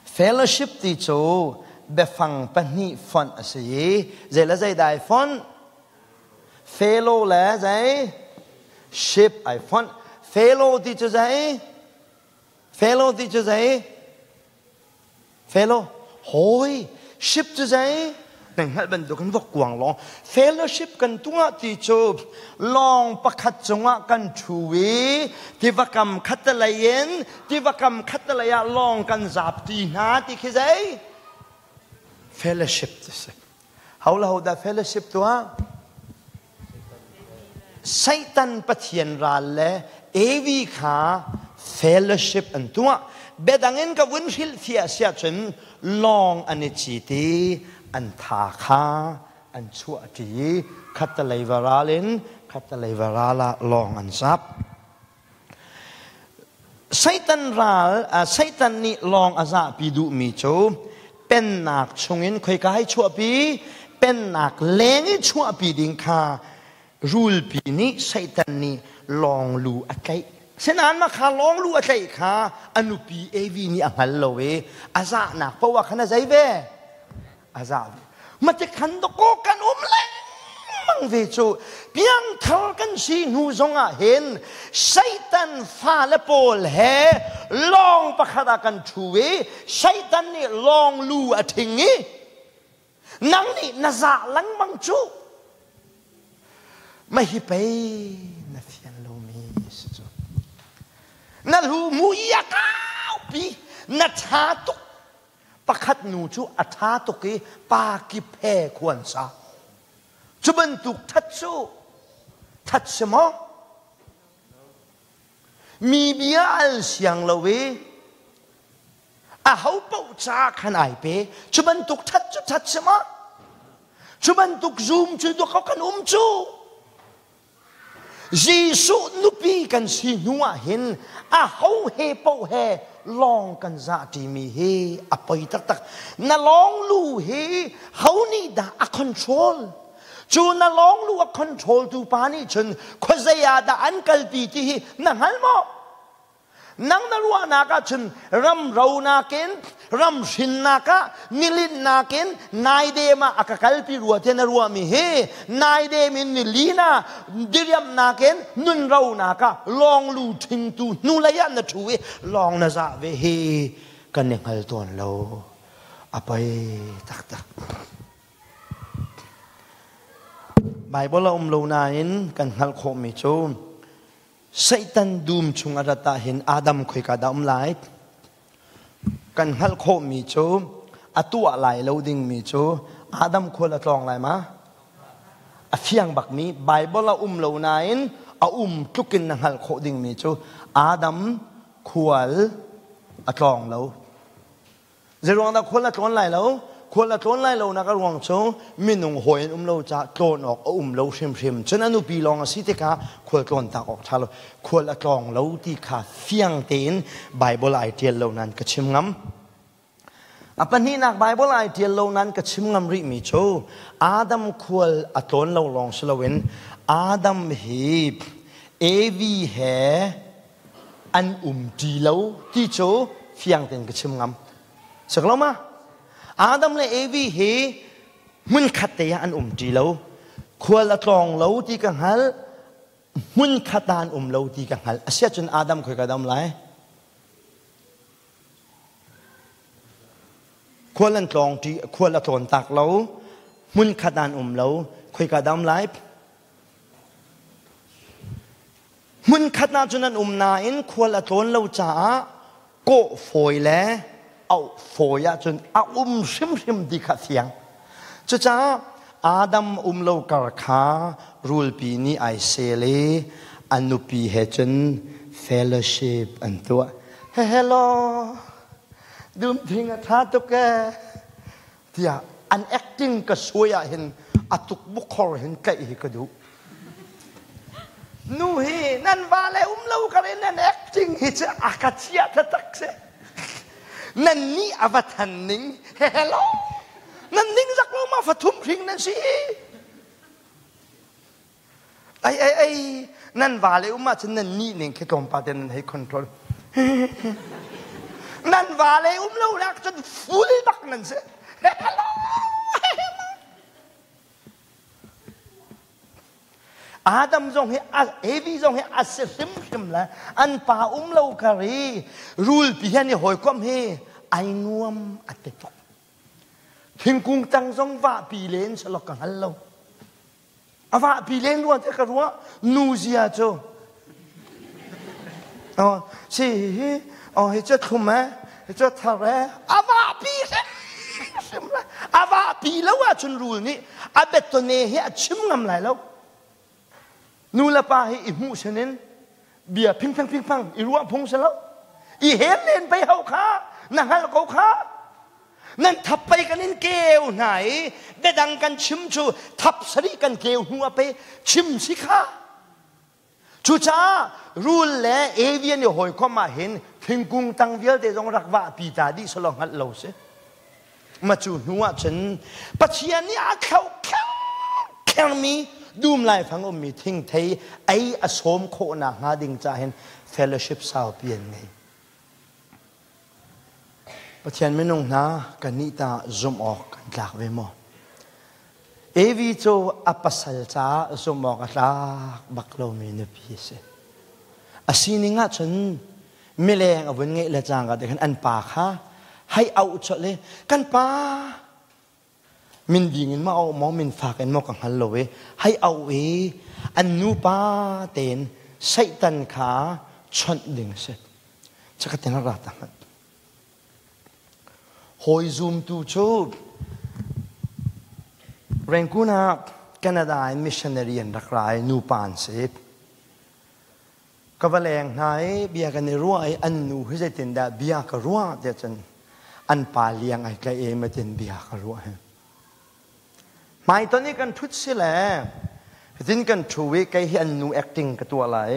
Fellowship ti cu biafang pahnih fonh a si i zei le zei dah ai fonh? Fellow le zei? Ship ai fonh. Fellow ti cu zei? Fellow ti cu zei? Fellow hawi ship cu zei? Nan hngalh bantukin vokkuang lawng. Fellowship kan tuah ti cu lawng pakhat cungah kan ṭhu i tiva kam khattelei in tiva kam khattelei ah lawng kan zap ti hna ti khi zei? Fellowship ti si. Ho le ho dah fellowship tuah? Satan Pathian ral le Evi kha fellowship an tuah. Biadang in ka vun hrilhfiah siah cun lawng an i cit i an tha kha an chuahṭi i khattelei va ral in khattelei va ral ah lawng an zap. Satan ral, Satan nih lawng a zahpi duhmi cu pennak chungin khoika hei chuahpi, pennak leng i chuahpi ding kha rulpi nih Satan nih lawng lu a tlaih. Sinain mah kha lawng lu a tlaih kha a nupi Evi nih a hngal lo i a zahnak paoh ah khan a zei ve? A zah ve. Mate khan dawkaw kan um lengmang ve cu piangthar kan si hnu zongah hin Satan fale pawl he lawng pakhat ah kan ṭhu i Satan nih lawng lu a ṭhing i nang nih na zah lengmang cu mah hi pei na fian lomi si cu na lu mu i a kaupi na ṭha tuk Pakhat nu cu a ṭha tuk i pa kip he khua an sa. Cu bantuk ṭhat cu ṭhat si maw? Mi bia al siang lo i aho paoh ca khan ai pe. Cu bantuk ṭhat cu ṭhat si maw? Cu bantuk zum cu dawk kan um cu. Jesuh nupi kan si hnu ah hin aho he paoh he lawng kan zah ṭimi hi a poi taktak. Na lawng lu hi ho nih dah a control? Cu na lawng lu a control tu pa nih cun khuazei ah dah an kalpi ti hi na hngal maw? Nang na ruahnak ahcun ram ro nakin ram hrinnak ah nilinh nakin naidem ah a ka kalpi rua tiah na ruahmi hi naidem in nilin ah diriamh nakin nun ronak ah lawnglu ṭhingtu hnulei ah na ṭhu i lawng na zah ve hi kan i hngal tawn lo a poi taktak. Baibal a um lo nain kan hngalh khawhmi cu Satan dum chung a rat ah hin Adam khoika dah um lai? Kan hngalh khawhmi cu a tuah lai lo dingmi cu Adam khual a tlawng lai ma? A fiang bakmi Bible a um lo nain a um tluk in na hngalh khawh dingmi cu Adam khual a tlawng lo. Zeiruang dah khual a tlawn lai lo? Khual a tlawn lai lo nak a ruang cu minung hawi an um lo caah tlawn awk a um lo hrimhrim. Cun a nupi lawng a si tikah khual tlawn tak awk ṭha lo. Khual a tlawng lo ti kha fiang tein Bible ai ṭial lo nain ka chim ngam. A pahnihnak Bible ai ṭial lo nain ka chim ngam rihmi cu Adam khual a tlawn lo lawng si loin Adam hi Evi he an um ṭi lo ti cu fiang tein ka chim ngam. Sak lo ma? Adam le Evi hi hmunkhat te ah an um ṭi lo. Khual a tlawng lo ti ka hngalh. Hmunkhat ah an um lo ti ka hngalh. Asiahcun Adam khoi ka dam lai? Khual an tlawng ṭi, khual a tlawn tak lo. Hmunkhat ah an um lo. Khoi ka dam lai? Hmunkhat ah cun an um nain khual a tlawn lo caah kawh fawi le auh fawi ahcun a um hrimhrim ti kha fiang. Cucaah Adam um lo kar kha rulpi nih ai sel i a nupi he cun fellowship an tuah. Hello, dumthing a ṭha tuk ee tiah an acting ka suai ah hin a tuk bukhor hin tlaih hi ka duh. Nu hi nan va le um lo kar in nan acting hi cu a ka chia taktak si. Nan nih a va than ning hello nan ning zak lo ma fathum hring nan si. Ai ai ai nan va le um ahcun nan nih ning khi tlawmpal te nan hei control. Nan va le um lo nak cun full bak nan si. Hello. Adam zong hi Evi zong hi a si hrimhrim le an pa um lo kar i rulpi he an i hawikom hi ai nuam a ti tuk. Thingkung tang zong vahpi len selaw ka hngal lo. A vahpi len rua te ka ruah nu zia cu. Oh, si hi oh hi cu thlum eh hi cu thar eh a vahpi hrimhrim le a vahpi lo ahcun rul nih a bettone hi a chim ngam lai lo. Nu le pa hi i hmuh sinin bia phingphang phingphang i ruah phung si lo. I hel len pei ho kha na hngalh ko kha. Nan thap pei kan in keu hna i biadang kan chim cu thap sarih kan keu hnu a pe chim si kha. Cucaah rul le avian i hawikom ah hin thingkung tang vialte zong rak vahpi ta dih selaw hngalh lo si. Ma cu hnu ah cun Pathian nih a thlauh khermi dum laifang ummi thingthei ei a sawm khawhnak hnga ding ca hin fellowship saupi an ngei. Pathian minung hna kannih tah zumh awk kan tlak ve maw? Evi cu a pasal caah zumh awk a tlak bak lomi nupi a si. A sining ahcun mileng a vun ngeih le cangka te khan an pa kha hei auh colh i kan pa min ding in ma auh maw min fak in maw ka hngal lo i hei auh i an nupa tein Satan kha chawnh ding a si. Chakatin ra ta hmanh. Hawi zumtu cu Rangoon ah Canada in missionary an rak ra i nupa an si. Ka va leng hna i bia kan i ruah i an nu hi zeitindah bia ka ruah tiah cun an pa liang ai tlaih i matin bia ka ruah hi. Hmaiton i kan ṭhut si le hitin kan ṭhu i kei hi an nu acting ka tuah lai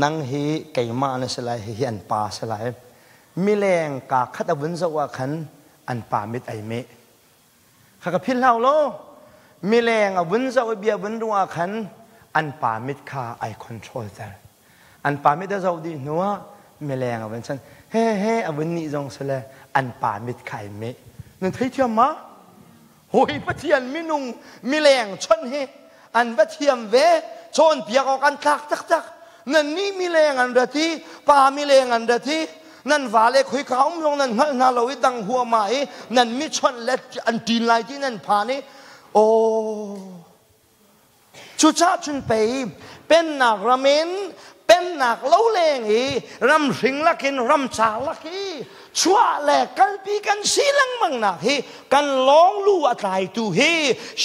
nang hi keimah na si lai hihi an pa si lai. Mileng kaa khat a vun zoh ah khan an pa mit ai meh. Kha ka philh hau lo. Mileng a vun zoh i bia vun ruah ah khan an pa mit kha ai control ter. An pa mit a zoh dih hnu ah mileng a vun chan he he a vun nih zong sile an pa mit kha ai meh. Nan theithiam ma? Hawi Pathian minung mileng chawnh hi an va thiam ve cawnpiak awk an tlak taktak. Nannih mileng an rat i pa mileng an rat i nan vale khoika um zong nan hngalh hna lo i dang huahmah i nan mi chawnh le an ṭin lai ti nan phan i aw Cucaah cun pei pennak ram in pennak lo leng i ramhring lakin ramcar lak i chuah le kalpi kan si lengmang nak hi kan lawng lu a tlaitu hi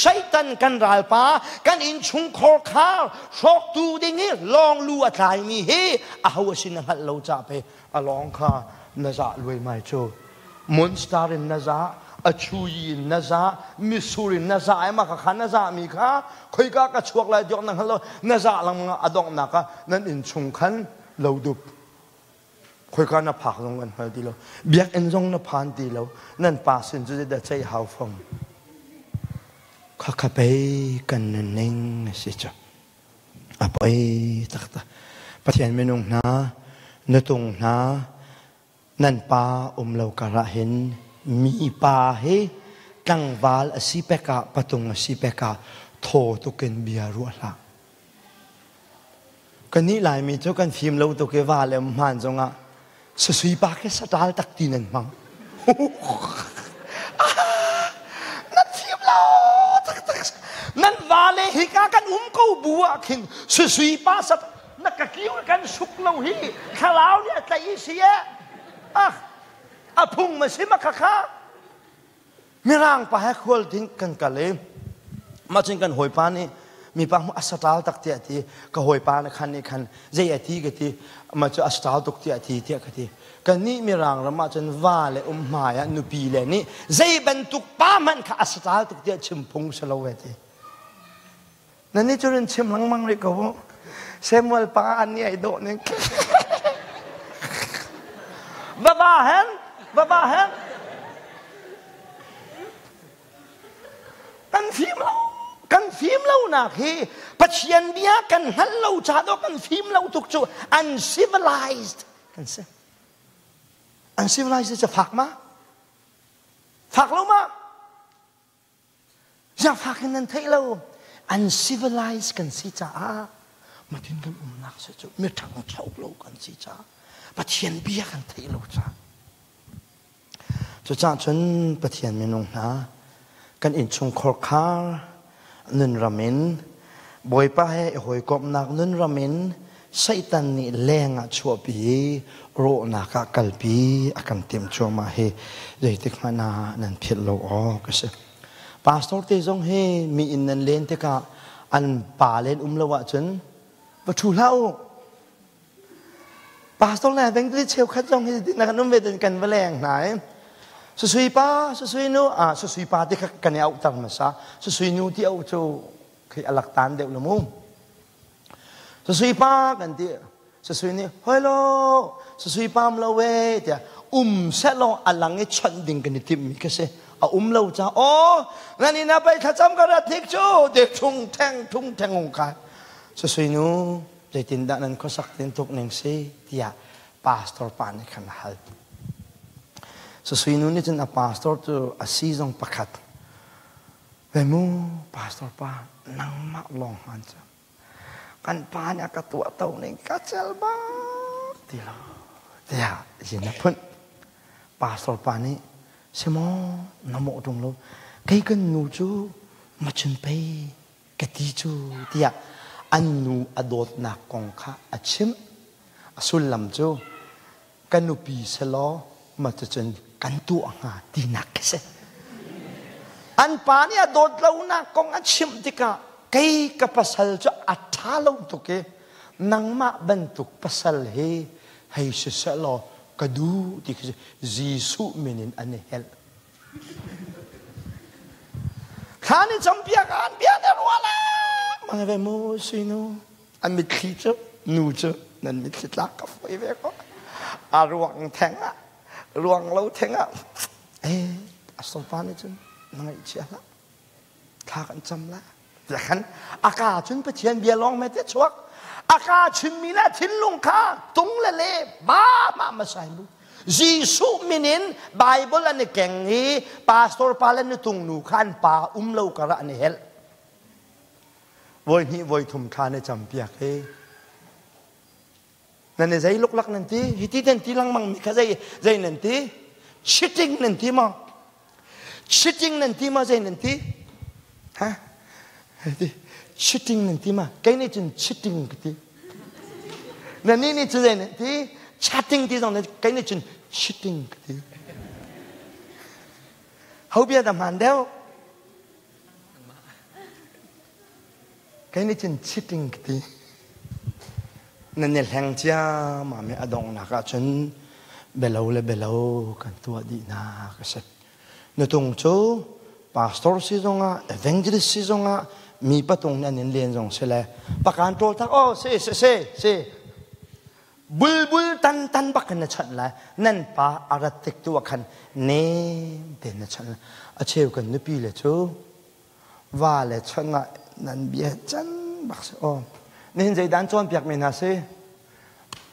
Satan kan ralpa kan innchungkhar khar hrawktu ding hi lawng lu a tlaimi hi aho a si na hngalh lo ca pe a lawng kha na zah luaimai cu monster in na zah a chui in na zah misur in na zah ai ma kha kha na zah mi kha khoika ka chuak lai diok na hngal lo na zah lengmang a donghnak ah nan inn chung khan lo dup khoika na phak zong kan hngal ti lo biakinn zong na phan ti lo nan pa sin cu da cei hau fom kha kha pei kan nunning si cu a poi taktak Pathian minung hna nutung hna Nan pa um lo karah hin mipa hi tlangval a si pek ah patung a si pek ah thaw tukin bia ruah hlah. Kannih Laimi cu kan fim lo tuk i va le um hmaan zongah sasui pa khi saṭal tak ti nan hmang. Nan fim lo taktak. Nan va le hika kan um ko bu ah khin sasui pa sat na ka kiu kan suk lo hi thlarau nih a tlaih i si eh ah a phung ma si ma kha kha mirang pa he khual ding kan kal i mah cun kan hawipa nih mipa a satal tak tiah ti ka hawipa na khan nih khan zei a ti ka ti mah cu a satal tuk tiah ti tiah ka ti kannih mirang ram ah cun va le um hmai ah nupi le nih zei bantuk pa hmanh kha a satal tuk tiah chim phung si lo ve ti Nan nih cun chim lengmang rih ko u. Samuel pa an nih ai dawh ning. Va hen, va hen. Kan fim lo, kan fim lo nak hi Pathian bia kan hngal lo ca do kan fim lo tuk cu uncivilized kan si. Uncivilized cu fak ma? Fak lo ma? Zaangfak in nan theih lo. Uncivilized kan si caah matin kan umnak si cu mi ṭhangcho lo kan si caah Pathian bia kan theih lo caah. Cucaah cun Pathian minung hna kan innchungkhar khar nunram in Bawipa he i hawikomhnak nunram in Satan nih leng ah chuahpi i rawhnak ah kalpi a kan timh cuahmah hi zeitik hmanh ah nan philh lo awk a si. Pastor te zong hi mi inn nan len tikah an pa len um lo ahcun va ṭhu hlah u. Pastor le evangelist cheukhat zong hi na kan um ve kan va leng hna i Susui pa, susui nu, ah susui pa ti kha kan i auhter hmasa. Susui nu ti auh cu khi a lak tan deuh lo mu. Susui pa kan ti. Susui nih hoi lo, susui pam lo we tiah um seh law a lang i chawnh ding kan i timhmi kha si. A um lo ca aw nan inn ah pei thlacam ka rat hnik cu ti thung theng thung theng hung kai. Susui nu zeitindah nan khuasak tin tuk ning si tiah pastor pa nih khan a hal. Susui nu nih cun a pastor cu a si zong pakhat Ve mu pastor pa nangmah lawng hman cu kan pa nih a ka tuah to ning ka cel bak ti lo tiah zin a phunh. Pastor pa nih si maw na mawh ṭung lo kei kan nu cu macun pei ka ti cu tiah an nu a dawtnak kong kha a chimh. A sullam cu ka nupi selaw ma cucun kan tuah hnga tinak khi si. An pa nih a dawt lonak kong a chimh tikah kei ka pasal cu a ṭha lo tuk i nangmah bantuk pasal hi hei si sehlaw ka duh ti khi si. Jesuh min in an i helh. Thla nih campiak ah an bia ne rua le mang ve mu sinu an mitthli cu nu cu nan mitthli tlak ka foi ve ko a ruang theng ah ruang lo theng ah eh a sofa nih cun na ngaihchia hlah thla kan cam la tiah khan a ka cun Pathian bia lawng me te chuak a ka chimmi le thinlung kha tung le le ba ma ma sai mu Jesuh min in Bible an i keng i pastor pa le nutung nu kha an pa um lo kar ah an i helh voi hnih voi thum thla na cam piak hi nan i zei luklak nan ti hi ti nan ti lengmang mi kha zei zei nan ti cheating nan ti maw cheating nan ti maw zei nan ti ha ti cheating nan ti ma kei nih cun cheating ka ti na ni nih cun zei nan ti chatting ti zong kei nih cun cheating ka ti ho bia dah hmaan deuh Kei nih cun cheating ka ti. Nan i hleng ciammam i a donghnak ahcun bialo le bialo kan tuah dihnak a si. Nutung cu pastor si zongah, evangelist si zongah, mi patung nih an in len zong si le pakan ṭawl tak oh si si si si bulbul tan tan bak in na chanh lai nan pa a rat tik tu ah khan nem tein na chanh lai a cheu kan nupi le cu va le chawnh ah nan bia can bak si aw nihin zeidan cawnpiak mi hna si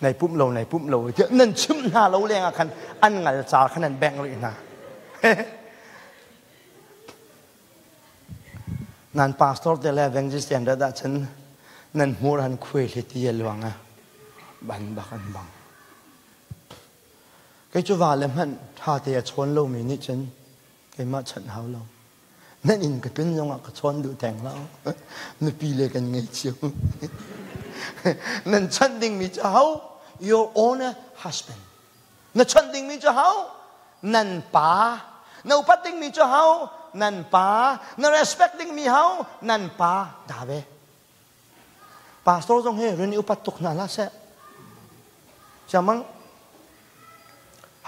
nai pumh lo nai pumh lo tiah nan chimh hna lo leng ah khan an ngal car khan an bengh rih hna nan pastor te le evangelist te an rat ahcun nan hmur han khuai hliti a luang a ban bak an bang kei cu va le hmanh ṭha te a chawn lomi nih cun keimah chanh hau lo nan inn ka tlun zongah ka chawn duh theng lo nupi le kan ngei cio nan chanh dingmi cu ho your own husband na chanh dingmi cu ho nan pa na upat dingmi cu ho nan pa na respect dingmi ho nan pa da ve pastor zong hi rin i upat tuk hna hlah seh siamang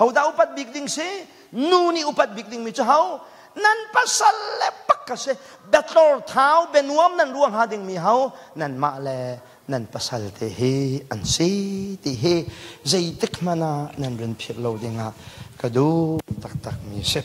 Hodah upat bik ding si? Nu nih upat bik dingmi cu ho? Nan pasal le pak ka si. Biatlor thau bianuam nan ruang hnga dingmi ho? Nanmah le nan pasal te hi an si ti hi zeitik hmanh ah nan run philh lo dingah ka duh taktak mi si.